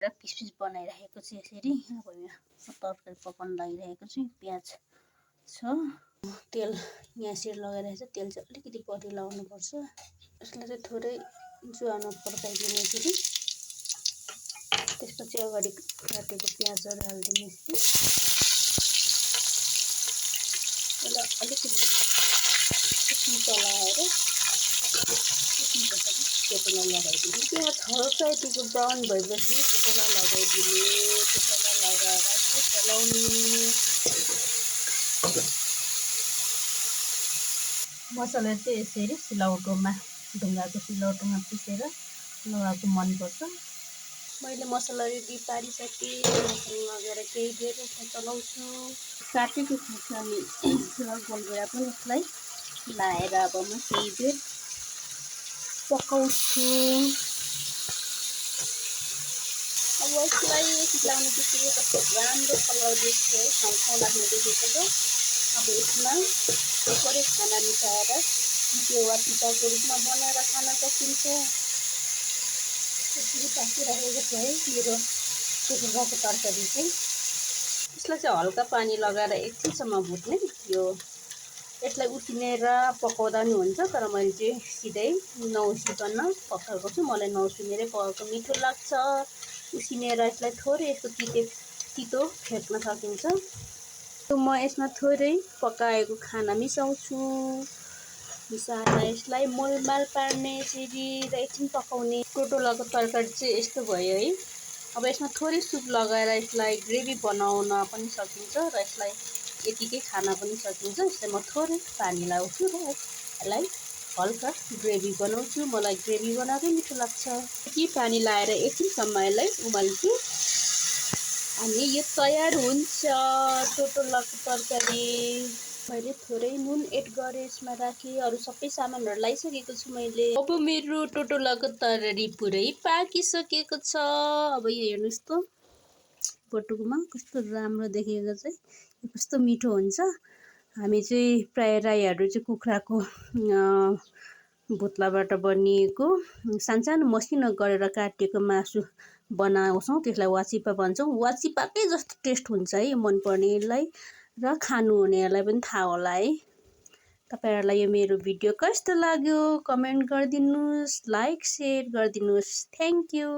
र piece piece बनाइरहेको छु यसरी। अब यहाँ तरकारी पकाउन लागिरहेको छु। प्याज छ, तेल यहाँ यसरी लगाइरहेको छु। तेल चाहिँ अलिकति बढी लगाउनुपर्छ। यसलाई चाहिँ थोरै ज्वानो पड्काइदिने फेरि। त्यसपछि अगाडि काटेको प्याजहरू हालिदिने यसरी। यसलाई अलिकति चलाएर टोटोला लगाइदिने। प्याज हल्का यतिको ब्राउन भएपछि टोटोला लगाइदिने। टोटोला लगाएर चलाउने। मसला चाहिँ यसरी सिलौटोमा, ढुङ्गाको सिलौटोमा पिसेर लगाएको मनपर्छ। मैले मसला रेडी पारिसकेँ। मसला लगाएर केही बेर चलाउँछु। काटेको खुर्सानी र गोलभेडा पनि यसलाई लाएर अब म केही बेर पकाउँछु। अब यसलाई सिलाउने बित्तिकै कस्तो राम्रो कलर देख्छ है, ठाउँ लाग्ने देखेको छ। अब यसमा थोरै खाना मिसाएर त्यो वाचिपाको रूपमा बनाएर खान सकिन्छ। यसरी पाकिरहेको छ है मेरो टोटोलाको तरकारी चाहिँ। यसलाई चाहिँ हल्का पानी लगाएर एकछिनसम्म भुट्ने। यसलाई उसिनेर पकाउँदा पनि हुन्छ, तर मैले चाहिँ सिधै नउसिकन पकाएको छु। मलाई नउसिनेरै पकाएको मिठो लाग्छ। उसिनेर यसलाई थोरै यस्तो तितो फेर्न सकिन्छ। म यसमा थोरै पकाएको खाना मिसाउँछु। मिसाएर यसलाई मोलमाल पार्ने यसरी र एकछिन पकाउने। टोटोलाको तरकारी चाहिँ यस्तो भयो है। अब यसमा थोरै सुप लगाएर यसलाई ग्रेभी बनाउन पनि सकिन्छ र यसलाई यतिकै खान पनि सकिन्छ। यसलाई म थोरै पानी लगाउँछु र यसलाई हल्का ग्रेभी बनाउँछु। मलाई ग्रेभी बनाएकै मिठो लाग्छ। यति पानी लगाएर एकछिनसम्म यसलाई उमाल्छु अनि यो तयार हुन्छ टोटोलाको तरकारी। मैले थोरै नुन एड गरेँ, यसमा राखेँ। अरू सबै सामानहरू लगाइसकेको छु मैले। अब मेरो टोटोलाको तरकारी पुरै पाकिसकेको छ। अब यो हेर्नुहोस् त, बटुकोमा कस्तो राम्रो देखेको चाहिँ। यो कस्तो मिठो हुन्छ। हामी चाहिँ प्राय राईहरू चाहिँ कुखुराको भुत्लाबाट बनिएको सानसानो मसिनो गरेर काटिएको मासु बनाउँछौँ। त्यसलाई वाचिपा भन्छौँ। वाचिपाकै जस्तो टेस्ट हुन्छ है मनपर्नेलाई र खानुहुनेहरूलाई पनि थाहा होला है। तपाईँहरूलाई यो मेरो भिडियो कस्तो लाग्यो कमेन्ट गरिदिनुहोस्, लाइक सेयर गरिदिनुहोस्। Thank you.